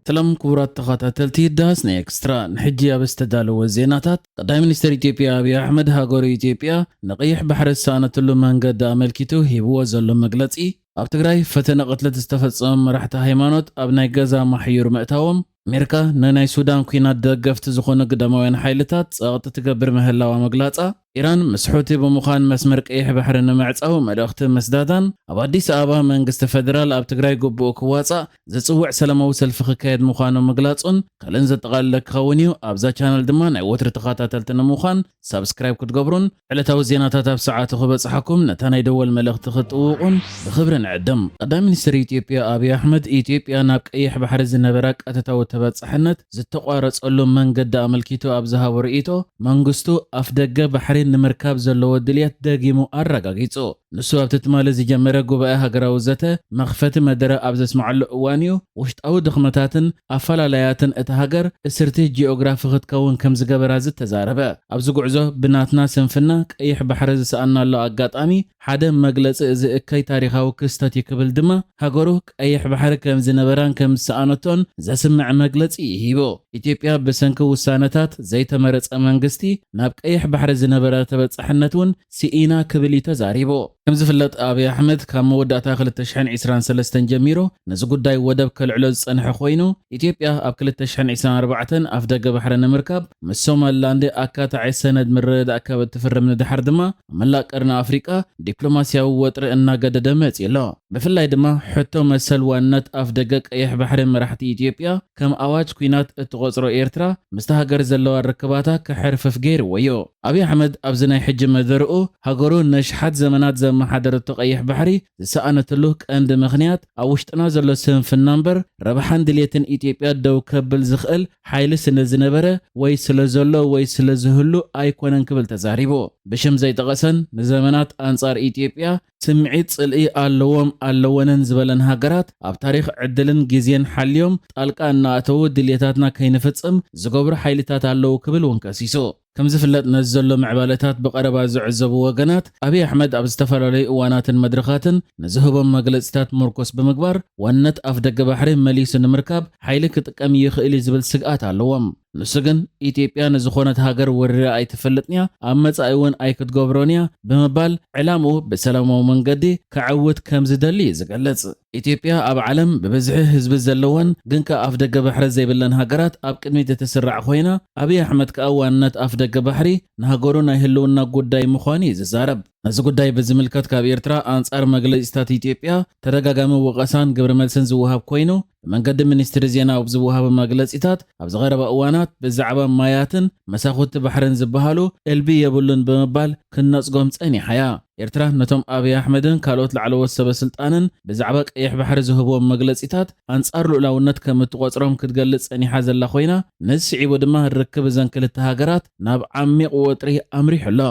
ሰላም ክቡራት ተኸታተልቲ ዳስ ናይ ኤክስትራ፣ ንሕጂ ኣብ ዝተዳለወ ዜናታት፣ ቀዳማይ ሚኒስትር ኢትዮጵያ ኣብይ ኣሕመድ ሃገሩ ኢትዮጵያ ንቐይሕ ባሕሪ ዝሰኣነትሉ መንገዲ ኣመልኪቱ ሂብዎ ዘሎ መግለጺ፣ ኣብ ትግራይ ፈተነ ቅትለት ዝተፈጸመ መራሕቲ ሃይማኖት ኣብ ናይ ገዛ ማሕዩር ምእታዎም፣ ኣሜሪካ ንናይ ሱዳን ኲናት ደገፍቲ ዝኾኑ ግዳማውያን ሓይልታት ጸቕጢ ትገብር ምህላዋ ምግላጻ፣ ኢራን ምስ ሑቲ ብምዃን መስመር ቀይሕ ባሕሪ ንምዕጻው መልእኽቲ ምስዳዳን፣ ኣብ ኣዲስ ኣበባ መንግስቲ ፈደራል ኣብ ትግራይ ግቡኡ ክዋጻእ ዝጽውዕ ሰላማዊ ሰልፊ ክካየድ ምዃኑ ምግላጹን ካልእን ዘጠቓለለ ክኸውን እዩ። ኣብዛ ቻነል ድማ ናይ ወትሪ ተኸታተልቲ ንምዃን ሳብስክራይብ ክትገብሩን ዕለታዊ ዜናታት ኣብ ሰዓቱ ክበጽሓኩም ነታ ናይ ደወል መልእኽቲ ክትጥውቑን ብኽብሪ ንዕድም። ቀዳማይ ሚኒስትር ኢትዮጵያ ኣብይ ኣሕመድ፣ ኢትዮጵያ ናብ ቀይሕ ባሕሪ ዝነበራ ቀጥታዊ ተበጻሕነት ዝተቋረጸሉ መንገዲ ኣመልኪቱ ኣብ ዝሃቦ ርእይቶ፣ መንግስቱ ኣፍደገ ባሕሪ ንምርካብ ዘለዎ ድልየት ደጊሙ ኣረጋጊጹ። ንሱ ኣብቲ ትማሊ ዝጀመረ ጉባኤ ሃገራዊ ዘተ መኽፈቲ መደረ ኣብ ዘስምዓሉ እዋን እዩ፣ ውሽጣዊ ድኽመታትን ኣፈላላያትን እታ ሃገር እስርቲ ጂኦግራፊ ክትከውን ከም ዝገበራ ዝተዛረበ። ኣብዚ ጉዕዞ ብናትና ስንፍና ቀይሕ ባሕሪ ዝሰኣናሉ ኣጋጣሚ ሓደ መግለጺ እዚ እከይ ታሪኻዊ ክስተት እዩ ክብል ድማ፣ ሃገሩ ቀይሕ ባሕሪ ከም ዝነበራን ከም ዝሰኣነቶን ዘስምዕ መግለጺ እዩ ሂቡ። ኢትዮጵያ ብሰንኪ ውሳነታት ዘይተመረጸ መንግስቲ ናብ ቀይሕ ባሕሪ ዝነበራ ተበጻሕነት እውን ስኢና ክብል እዩ ተዛሪቡ። ከም ዝፍለጥ ኣብይ ኣሕመድ ካብ መወዳእታ ክልተ ሽሕን ዕስራን ሰለስተን ጀሚሩ ነዚ ጉዳይ ወደብ ከልዕሎ ዝጸንሐ ኮይኑ፣ ኢትዮጵያ ኣብ ክልተ ሽሕን ዕስራን ኣርባዕተን ኣፍደገ ባሕሪ ንምርካብ ምስ ሶማሊላንድ ኣካታዒ ሰነድ ምርድዳእ ካብ እትፍርም ንድሓር ድማ ኣብ መላእ ቀርኒ ኣፍሪቃ ዲፕሎማስያዊ ወጥሪ እናገደደ መጺኡ ኣሎ። ብፍላይ ድማ ሕቶ መሰል ዋንነት ኣፍደገ ቀይሕ ባሕሪ መራሕቲ ኢትዮጵያ ከም ኣዋጅ ኲናት እትቖጽሮ ኤርትራ ምስቲ ሃገር ዘለዋ ርክባታ ክሕርፍፍ ገይርዎ እዩ። ኣብይ ኣሕመድ ኣብዚ ናይ ሕጂ መደርኡ ሃገሩ ነሽሓት ዘመናት ዘመሓደረቶ ቀይሕ ባሕሪ ዝሰኣነትሉ ቀንዲ ምኽንያት ኣብ ውሽጥና ዘሎ ስንፍና እምበር ረብሓን ድሌትን ኢትዮጵያ ደው ከብል ዝኽእል ሓይሊ ስለ ዝነበረ ወይ ስለ ዘሎ ወይ ስለ ዝህሉ ኣይኮነን ክብል ተዛሪቡ። ብሽም ዘይጠቐሰን ንዘመናት ኣንጻር ኢትዮጵያ ስምዒት ጽልኢ ኣለዎም ኣለወንን ዝበለን ሃገራት ኣብ ታሪኽ ዕድልን ግዜን ሓልዮም ጣልቃ እናኣተዉ ድሌታትና ከይንፍጽም ዝገብሩ ሓይልታት ኣለዉ ክብል እውን ከሲሱ። ከም ዝፍለጥ ነዚ ዘሎ ምዕባለታት ብቐረባ ዝዕዘቡ ወገናት ኣብይ ኣሕመድ ኣብ ዝተፈላለዩ እዋናትን መድረኻትን ንዝህቦም መግለጺታት ምርኮስ ብምግባር ዋንነት ኣፍደገ ባሕሪ መሊሱ ንምርካብ ሓይሊ ክጥቀም ይኽእል እዩ ዝብል ስግኣት ኣለዎም። ንሱ ግን ኢትዮጵያ ንዝኾነት ሃገር ወሪራ ኣይትፈልጥን እያ፣ ኣብ መጻኢ እውን ኣይክትገብሮን እያ ብምባል ዕላምኡ ብሰላማዊ መንገዲ ከዕውት ከም ዝደሊ እዩ ዝገልጽ። ኢትዮጵያ ኣብ ዓለም ብብዝሒ ህዝቢ ዘለወን ግን ከኣ ኣፍደገ ባሕሪ ዘይብለን ሃገራት ኣብ ቅድሚት እትስራዕ ኮይና፣ ኣብይ ኣሕመድ ከኣ ዋንነት ኣፍደገ ባሕሪ ንሃገሩ ናይ ህልውና ጉዳይ ምዃኑ እዩ ዝዛረብ። ነዚ ጉዳይ ብዝምልከት ካብ ኤርትራ ኣንጻር መግለጺታት ኢትዮጵያ ተደጋጋሚ ወቐሳን ግብረ መልስን ዝወሃብ ኮይኑ፣ ብመንገዲ ሚኒስትሪ ዜና ኣብ ዝወሃቡ መግለጺታት፣ ኣብዚ ቀረባ እዋናት ብዛዕባ ማያትን መሳኹቲ ባሕርን ዝበሃሉ እልቢ የብሉን ብምባል ክነጽጎም ጸኒሓ እያ። ኤርትራ ነቶም ኣብይ ኣሕመድን ካልኦት ላዕለዎት ሰበ ስልጣንን ብዛዕባ ቀይሕ ባሕሪ ዝህብዎም መግለጺታት ኣንጻር ልኡላውነት ከም እትቖጽሮም ክትገልጽ ጸኒሓ ዘላ ኮይና፣ ነዚ ስዒቡ ድማ ርክብ እዘን ክልተ ሃገራት ናብ ዓሚቕ ወጥሪ ኣምሪሑ ኣሎ።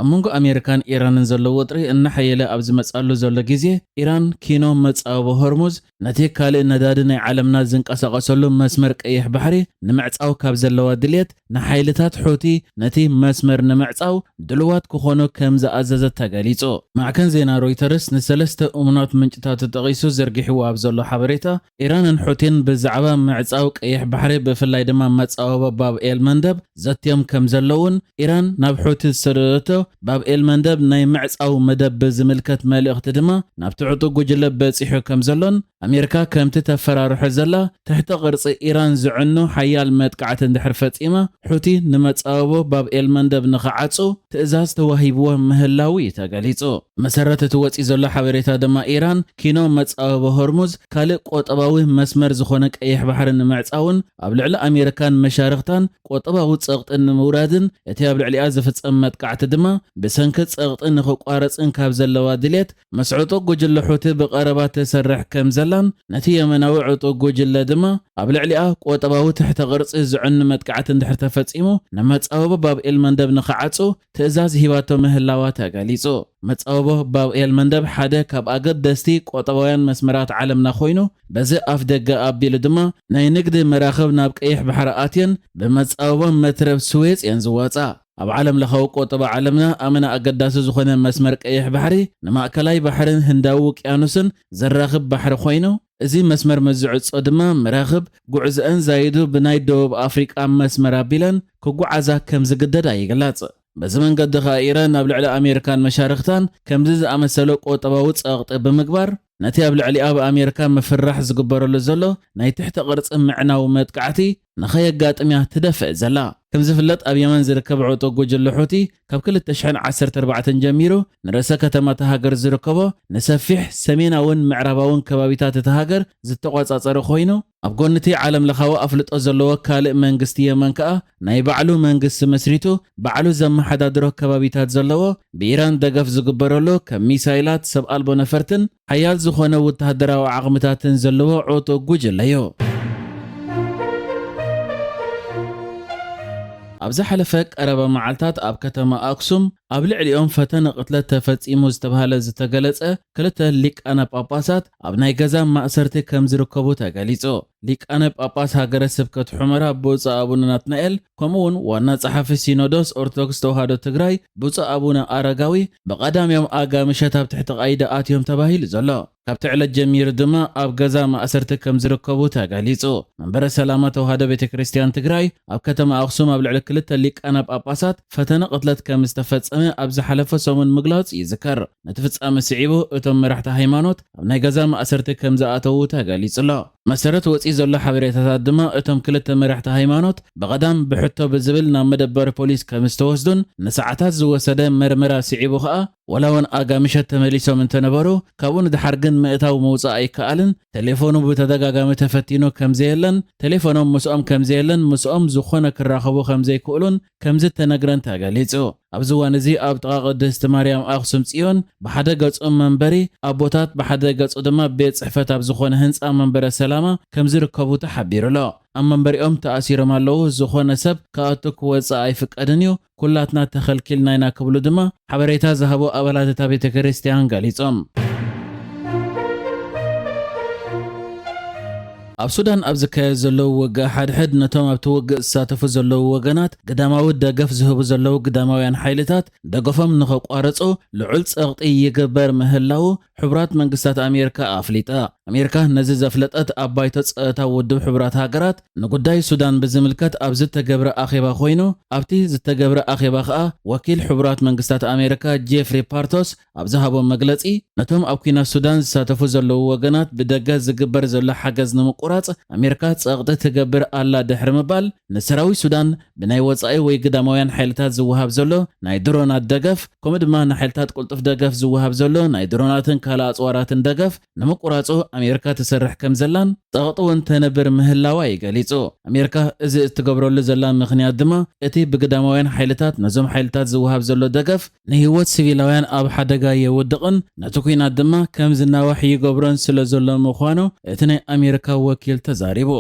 ኣብ መንጎ ኣሜሪካን ኢራንን ዘሎ ወጥሪ እናሓየለ ኣብ ዝመጽኣሉ ዘሎ ግዜ፣ ኢራን ኪኖ መጻወቦ ሆርሙዝ፣ ነቲ ካልእ ነዳዲ ናይ ዓለምና ዝንቀሳቐሰሉ መስመር ቀይሕ ባሕሪ ንምዕጻው ካብ ዘለዋ ድልየት፣ ንሓይልታት ሑቲ ነቲ መስመር ንምዕጻው ድልዋት ክኾኑ ከም ዝኣዘዘት ተገሊጹ። ማዕከን ዜና ሮይተርስ ንሰለስተ እሙናት ምንጭታት ተጠቒሱ ዘርጊሕዎ ኣብ ዘሎ ሓበሬታ፣ ኢራንን ሑቲን ብዛዕባ ምዕጻው ቀይሕ ባሕሪ፣ ብፍላይ ድማ መጻወቦ ባብ ኤል መንደብ ዘትዮም ከም ዘለውን፣ ኢራን ናብ ሑቲ ዝሰደደቶ ባብ ኤል መንደብ ናይ ምዕጻው መደብ ብዝምልከት መልእኽቲ ድማ ናብቲ ዕጡቕ ጉጅለ በጺሑ ከም ዘሎን፣ ኣሜሪካ ከምቲ ተፈራርሖ ዘላ ትሕተ ቅርጺ ኢራን ዝዕኑ ሓያል መጥቃዕቲ እንድሕር ፈጺማ፣ ሑቲ ንመጻወቦ ባብ ኤል መንደብ ንኽዓጹ ትእዛዝ ተዋሂብዎ ምህላዉ እዩ ተገሊጹ። መሰረት እቲ ወጺ ዘሎ ሓበሬታ ድማ፣ ኢራን ኪኖ መጻወቦ ሆርሙዝ ካልእ ቆጠባዊ መስመር ዝኾነ ቀይሕ ባሕሪ ንምዕጻውን ኣብ ልዕሊ ኣሜሪካን መሻርኽታን ቆጠባዊ ጸቕጢ ንምውራድን፣ እቲ ኣብ ልዕሊኣ ዝፍጸም መጥቃዕቲ ድማ ብሰንኪ ጸቕጢ ንኽቋረጽን ካብ ዘለዋ ድሌት፣ ምስ ዕጡቕ ጉጅለ ሑቲ ብቐረባ ትሰርሕ ከም ዘላን፣ ነቲ የመናዊ ዕጡቕ ጉጅለ ድማ ኣብ ልዕሊኣ ቆጠባዊ ትሕተ ቅርጺ ዝዕኑ መጥቃዕቲ እንድሕር ተፈጺሙ፣ ንመጻወቦ ባብ ኤል መንደብ ንኽዓጹ ትእዛዝ ሂባቶ ምህላዋ ተገሊጹ። መጻወቦ ባብ ኤል መንደብ ሓደ ካብ ኣገደስቲ ቆጠባውያን መስመራት ዓለምና ኮይኑ፣ በዚ ኣፍ ደገ ኣቢሉ ድማ ናይ ንግዲ መራኽብ ናብ ቀይሕ ባሕሪ ኣትየን ብመጻወቦ መትረብ ስዌጽ እየን ዝወጻ። ኣብ ዓለም ለኻዊ ቆጠባ ዓለምና ኣመና ኣገዳሲ ዝኾነ መስመር ቀይሕ ባሕሪ ንማእከላይ ባሕርን ህንዳዊ ውቅያኖስን ዘራኽብ ባሕሪ ኮይኑ፣ እዚ መስመር መዝዕጾ ድማ መራኽብ ጉዕዘአን ዛይዱ ብናይ ደቡብ ኣፍሪቃ መስመር ኣቢለን ክጓዓዛ ከም ዝግደዳ ይግለጽ። በዚ መንገዲ ኸኣ ኢራን ኣብ ልዕሊ ኣሜሪካን መሻርኽታን ከምዚ ዝኣመሰለ ቆጠባዊ ጸቕጢ ብምግባር፣ ነቲ ኣብ ልዕሊኣ ብኣሜሪካ ምፍራሕ ዝግበረሉ ዘሎ ናይ ትሕቲ ቅርጺ ምዕናው መጥቃዕቲ ንኸየጋጥምያ ትደፍእ ዘላ። ከም ዝፍለጥ ኣብ የመን ዝርከብ ዕጡቕ ጉጅለ ሑቲ ካብ ክልተ ሽሕን ዓሰርተ ኣርባዕተን ጀሚሩ ንርእሰ ከተማ እታ ሃገር ዝርከቦ ንሰፊሕ ሰሜናውን ምዕራባውን ከባቢታት እታ ሃገር ዝተቖጻጸረ ኮይኑ፣ ኣብ ጎኒ እቲ ዓለም ለኻዊ ኣፍልጦ ዘለዎ ካልእ መንግስቲ የመን ከኣ ናይ ባዕሉ መንግስቲ መስሪቱ ባዕሉ ዘመሓዳድሮ ከባቢታት ዘለዎ ብኢራን ደገፍ ዝግበረሉ ከም ሚሳይላት፣ ሰብ ኣልቦ ነፈርትን ሓያል ዝኾነ ወተሃደራዊ ዓቕምታትን ዘለዎ ዕጡቕ ጉጅለ እዩ። ኣብ ዝሓለፈ ቀረባ መዓልታት ኣብ ከተማ ኣክሱም ኣብ ልዕሊኦም ፈተነ ቅትለት ተፈጺሙ ዝተባህለ ዝተገለጸ ክልተ ሊቃነ ጳጳሳት ኣብ ናይ ገዛ ማእሰርቲ ከም ዝርከቡ ተገሊጹ። ሊቃነ ጳጳስ ሃገረ ስብከት ሑመራ ብፁዕ ኣቡነ ናትናኤል፣ ከምኡ እውን ዋና ጸሓፊ ሲኖዶስ ኦርቶዶክስ ተዋህዶ ትግራይ ብፁዕ ኣቡነ ኣረጋዊ ብቐዳሚኦም ኣጋ ምሸት ኣብ ትሕቲ ቀይዲ ኣትዮም ተባሂሉ ዘሎ። ካብቲ ዕለት ጀሚሩ ድማ ኣብ ገዛ ማእሰርቲ ከም ዝርከቡ ተገሊጹ። መንበረ ሰላማ ተዋህዶ ቤተ ክርስቲያን ትግራይ ኣብ ከተማ ኣኽሱም ኣብ ልዕሊ ክልተ ሊቃነ ጳጳሳት ፈተነ ቅትለት ከም ዝተፈጸመ ኣብ ዝሓለፈ ሰሙን ምግላጹ ይዝከር። ነቲ ፍጻመ ስዒቡ እቶም መራሕቲ ሃይማኖት ኣብ ናይ ገዛ ማእሰርቲ ከም ዝኣተዉ ተገሊጹ ኣሎ። መሰረት ወጺኡ ዘሎ ሓበሬታታት ድማ እቶም ክልተ መራሕቲ ሃይማኖት ብቐዳም ብሕቶ ብዝብል ናብ መደበር ፖሊስ ከም ዝተወስዱን ንሰዓታት ዝወሰደ መርመራ ስዒቡ ኸኣ ዋላ እውን ኣጋ ምሸት ተመሊሶም እንተነበሩ፣ ካብኡ ንድሓር ግን ምእታው ምውጻእ ኣይከኣልን። ቴሌፎኑ ብተደጋጋሚ ተፈቲኑ ከም ዘየለን፣ ቴሌፎኖም ምስኦም ከም ዘየለን፣ ምስኦም ዝኾነ ክራኸቡ ከም ዘይክእሉን ከም ዝተነግረን ተገሊጹ። ኣብዚ እዋን እዚ ኣብ ጥቓ ቅድስቲ ማርያም ኣኽሱም ጽዮን ብሓደ ገጹ መንበሪ ኣቦታት፣ ብሓደ ገጹ ድማ ቤት ጽሕፈት ኣብ ዝኾነ ህንጻ መንበረ ሰላማ ከም ዝርከቡ ተሓቢሩ ኣሎ። ኣብ መንበሪኦም ተኣሲሮም ኣለዉ፣ ዝኾነ ሰብ ክኣቱ ክወጽእ ኣይፍቀድን እዩ፣ ኩላትና ተኸልኪልና ኢና ክብሉ ድማ ሓበሬታ ዝሃቡ ኣባላት እታ ቤተ ክርስቲያን ገሊጾም። ኣብ ሱዳን ኣብ ዝካየድ ዘለዉ ውግእ ሓድሕድ ነቶም ኣብቲ ውግእ ዝሳተፉ ዘለዉ ወገናት ግዳማዊ ደገፍ ዝህቡ ዘለዉ ግዳማውያን ሓይልታት ደገፎም ንኸቋርጹ ልዑል ጸቕጢ ይግበር ምህላዉ ሕቡራት መንግስታት ኣሜሪካ ኣፍሊጣ። ኣሜሪካ ነዚ ዘፍለጠት ኣብ ባይቶ ጸጥታ ውድብ ሕቡራት ሃገራት ንጉዳይ ሱዳን ብዝምልከት ኣብ ዝተገብረ ኣኼባ ኮይኑ፣ ኣብቲ ዝተገብረ ኣኼባ ኸኣ ወኪል ሕቡራት መንግስታት ኣሜሪካ ጄፍሪ ፓርቶስ ኣብ ዝሃቦ መግለጺ፣ ነቶም ኣብ ኲናት ሱዳን ዝሳተፉ ዘለዉ ወገናት ብደገ ዝግበር ዘሎ ሓገዝ ንምቁራጽ ኣሜሪካ ጸቕጢ ትገብር ኣላ ድሕሪ ምባል፣ ንሰራዊት ሱዳን ብናይ ወጻኢ ወይ ግዳማውያን ሓይልታት ዝወሃብ ዘሎ ናይ ድሮናት ደገፍ፣ ከምኡ ድማ ንሓይልታት ቅልጡፍ ደገፍ ዝወሃብ ዘሎ ናይ ድሮናትን ካልእ ኣጽዋራትን ደገፍ ንምቁራጹ ኣሜሪካ ትሰርሕ ከም ዘላን ጸቕጢ እውን ተነብር ምህላዋ እዩ ገሊጹ። ኣሜሪካ እዚ እትገብረሉ ዘላ ምኽንያት ድማ እቲ ብግዳማውያን ሓይልታት ነዞም ሓይልታት ዝወሃብ ዘሎ ደገፍ ንህይወት ሲቪላውያን ኣብ ሓደጋ የውድቕን ነቲ ኲናት ድማ ከም ዝናዋሕ ይገብሮን ስለ ዘሎ ምዃኑ እቲ ናይ ኣሜሪካ ወኪል ተዛሪቡ።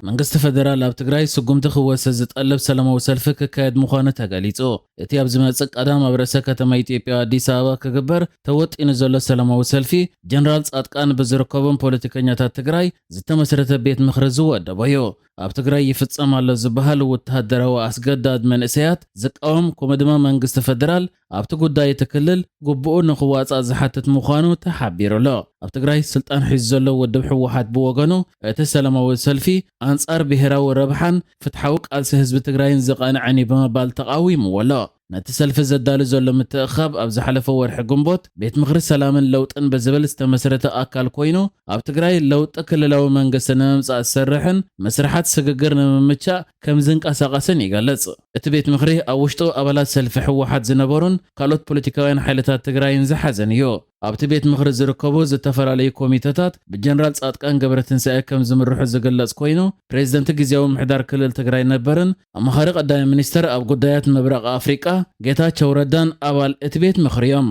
መንግስቲ ፈደራል ኣብ ትግራይ ስጉምቲ ክወስድ ዝጠልብ ሰላማዊ ሰልፊ ክካየድ ምዃኑ ተገሊጹ። እቲ ኣብ ዝመጽእ ቀዳም ኣብ ርእሰ ከተማ ኢትዮጵያ ኣዲስ ኣበባ ክግበር ተወጢኑ ዘሎ ሰላማዊ ሰልፊ፣ ጀነራል ጻድቃን ብዝርከቦም ፖለቲከኛታት ትግራይ ዝተመስረተ ቤት ምኽሪ ዝወደቦ እዩ። ኣብ ትግራይ ይፍጸም ኣሎ ዝበሃል ወተሃደራዊ ኣስገዳድ መንእሰያት ዝቃወም፣ ከምኡ ድማ መንግስቲ ፈደራል ኣብቲ ጉዳይ እቲ ክልል ግቡኡ ንኽዋጻእ ዝሓትት ምዃኑ ተሓቢሩ ኣሎ። ኣብ ትግራይ ስልጣን ሒዙ ዘሎ ውድብ ህወሓት ብወገኑ፣ እቲ ሰላማዊ ሰልፊ ኣንጻር ብሄራዊ ረብሓን ፍትሓዊ ቃልሲ ህዝቢ ትግራይን ዝቐንዐን እዩ ብምባል ተቓዊምዎ ኣሎ። ነቲ ሰልፊ ዘዳሉ ዘሎ ምትእኽኻብ ኣብ ዝሓለፈ ወርሒ ግንቦት ቤት ምኽሪ ሰላምን ለውጥን ብዝብል ዝተመስረተ ኣካል ኮይኑ፣ ኣብ ትግራይ ለውጢ ክልላዊ መንግስቲ ንምምጻእ ዝሰርሕን መስርሓት ስግግር ንምምቻእ ከም ዝንቀሳቐስን ይገልጽ። እቲ ቤት ምኽሪ ኣብ ውሽጡ ኣባላት ሰልፊ ህወሓት ዝነበሩን ካልኦት ፖለቲካውያን ሓይልታት ትግራይን ዝሓዘን እዩ። ኣብቲ ቤት ምኽሪ ዝርከቡ ዝተፈላለዩ ኮሚተታት ብጀነራል ጻድቃን ገብረትንሳኤ ከም ዝምርሑ ዝግለጽ ኮይኑ፣ ፕሬዝደንት ግዝያዊ ምሕዳር ክልል ትግራይ ነበርን ኣማኻሪ ቀዳማይ ሚኒስተር ኣብ ጉዳያት ምብራቕ ኣፍሪቃ ጌታቸው ረዳን ኣባል እቲ ቤት ምኽሪ እዮም።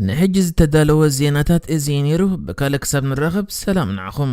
ንሕጂ ዝተዳለወ ዜናታት እዚ እዩ ነይሩ። ብካልእ ክሳብ ንራኸብ ሰላም ንዓኹም።